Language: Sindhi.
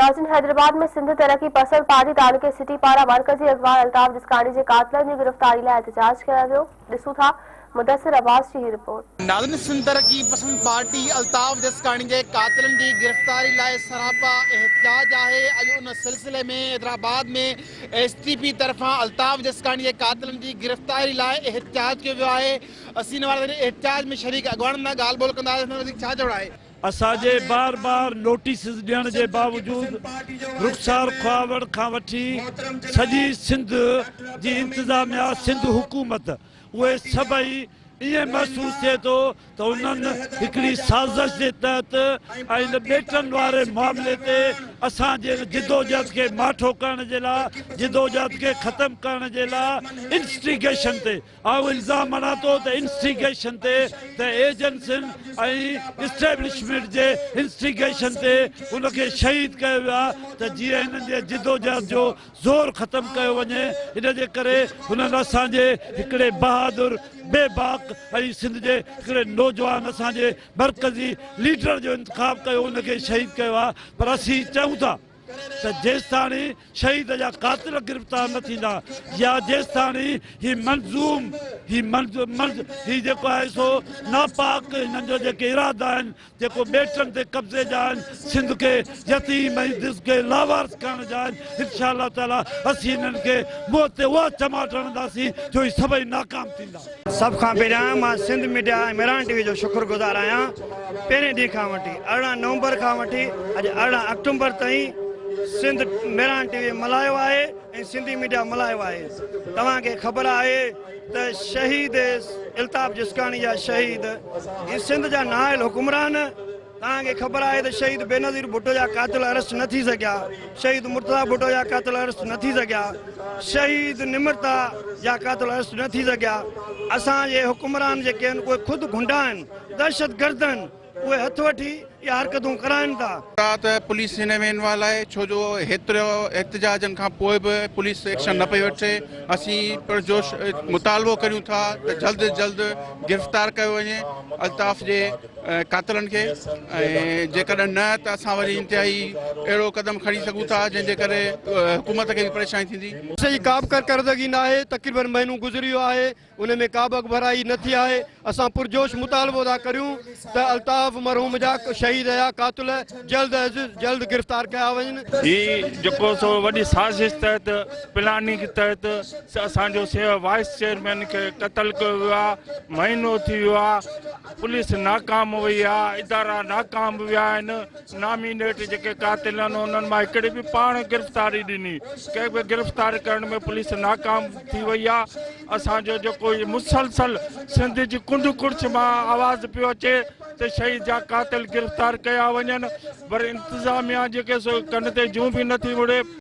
ناظرين حيدرآباد ۾ سنڌ ترقي پسند پارٽي تعلقي سٽي پاران مرڪزي اڳواڻ الطاف جسڪاڻي جي قاتلن جي گرفتاري لاء احتجاج ڪيو ويو ڏسون ٿا مدثر عباس جي هي رپورٽ. ناظرين سنڌ ترقي پسند پارٽي الطاف جسڪاڻي جي قاتلن جي گرفتاري لاء سراپا احتجاج آهي اڄ ان سلسلي ۾ حيدرآباد ۾ ايس ٽي پي طرفان الطاف جسڪاڻي جي قاتلن جي گرفتاري لاء احتجاج ڪيو ويو آهي اسين ان احتجاج ۾ شريڪ اڳواڻن سان ڳالهه ٻولهه ڪنداسين وڌيڪ ڇا چوڻ آهي. اسان جي بار بار نوٽيسز ڏيڻ جي باوجود رخسار کهاوڙ کان وٺي سڄي سنڌ جي انتظاميا سنڌ حڪومت اهي سڀئي ائين محسوس ٿئي ٿو ته انهن هڪڙي سازش جي تحت ۽ ان ٻيٽن واري معاملي تي اسان جي ان جدوجهد کي ماٺو ڪرڻ جي لاء جدوجهد کي ختم ڪرڻ جي لاء انسٽيگيشن تي آئون الزام هڻان ٿو ته انسٽيگيشن تي ته ايجنسين ۽ اسٽيبلشمينٽ جي انسٽيگيشن تي ان کي شهيد ڪيو ويو آهي ته جيئن هنن جي جدوجهد جو زور ختم ڪيو وڃي ان جي ڪري هنن اسان جي هڪڙي بهادر بي باڪ ۽ سنڌ جي هڪڙي نوجوان اسان جي مرڪزي ليڊر جو انتخاب ڪيو ان کي شهيد ڪيو آهي پر اسين چئون ٿا ته جيستاڻي شهيد جا قاتل گرفتار نه ٿيندا يا جيستاڻي هي منظوم هي منظ هي جيڪو آهي سو ناپاڪ هنن جو جيڪي ارادا آهن جيڪو ٻيٽن تي قبضي جا آهن سنڌ کي يتيم ۽ دز کي لاوارث ڪرڻ جا آهن انشاء الله تعالي اسين هنن کي منهن تي اها چماٽ هڻنداسين جو هي سڀئي ناڪام ٿيندا. سڀ کان پهريان مان Sindh media ۽ Mehran T V جو شڪر گذار آهيان پهرين ڏينهن کان وٺي 18 نومبر کان وٺي اڄ 18 آڪٽومبر تائين سنڌ مهراڻ ٽي وي ملهايو آهي ۽ سنڌي ميڊيا ملهايو آهي توهان کي خبر آهي ته شهيد الطاف جسڪاڻي جا شهيد هي سنڌ جا نااهل حڪمران توهان کي خبر آهي ته شهيد بينظير ڀٽو جا قاتل ارسٽ نه ٿي سگهيا، شهيد مرتضيٰ ڀٽو جا قاتل ارسٽ نه ٿي سگهيا، شهيد نمرتا جا قاتل ارسٽ نه ٿي سگهيا، اسان جي حڪمران جيڪي آهن اهي خود غنڊا آهن، دهشتگرد آهن، اهي هٿ وٺي اها حرڪتون ڪرائن ٿا. ته پوليس هن ۾ انوالو آهي ڇو جو هيترو احتجاجن کان پوء به پوليس ايڪشن نه پئي وٺي اسين پرجوش مطالبو ڪريون ٿا ته جلد از جلد گرفتار ڪيو وڃي الطاف جي قاتلن کي ۽ جيڪڏهن نه ته اسان وري انتهائي اهڙو قدم کڻي سگهون ٿا جنهن جي ڪري حڪومت کي به پريشاني ٿيندي. پوليس جي ڪا به ڪارڪردگي ناهي، تقريبن مهينو گذري ويو آهي ان ۾ ڪا به اڳڀرائي نه ٿي آهي، اسان پرجوش مطالبو ٿا ڪريون ته الطاف مرحوم جا شهيد جا قاتل جلد از جلد گرفتار ڪيا وڃن. هي جيڪو سو وڏي سازش تحت پلاننگ تحت اسان جو وائيس چيئرمين کي قتل ڪيو ويو آهي، مهينو ٿي ويو آهي. پوليس ناڪام وئي آ، ادارا ناڪام ويا آهن، نامينيٽ جيڪي قاتل آهن انهن مان هڪڙي به پاڻ گرفتاري ڏني، ڪنهن به گرفتار ڪرڻ ۾ پوليس ناڪام ٿي وئي آ، اسان جو جيڪو هي مسلسل سنڌ جي ڪنڊ ڪڙڇ مان آواز پيو اچي ته شهيد جا قاتل گرفتار ڪيا وڃن پر انتظاميا جيڪي سو ڪن تي جون به نٿي مڙي.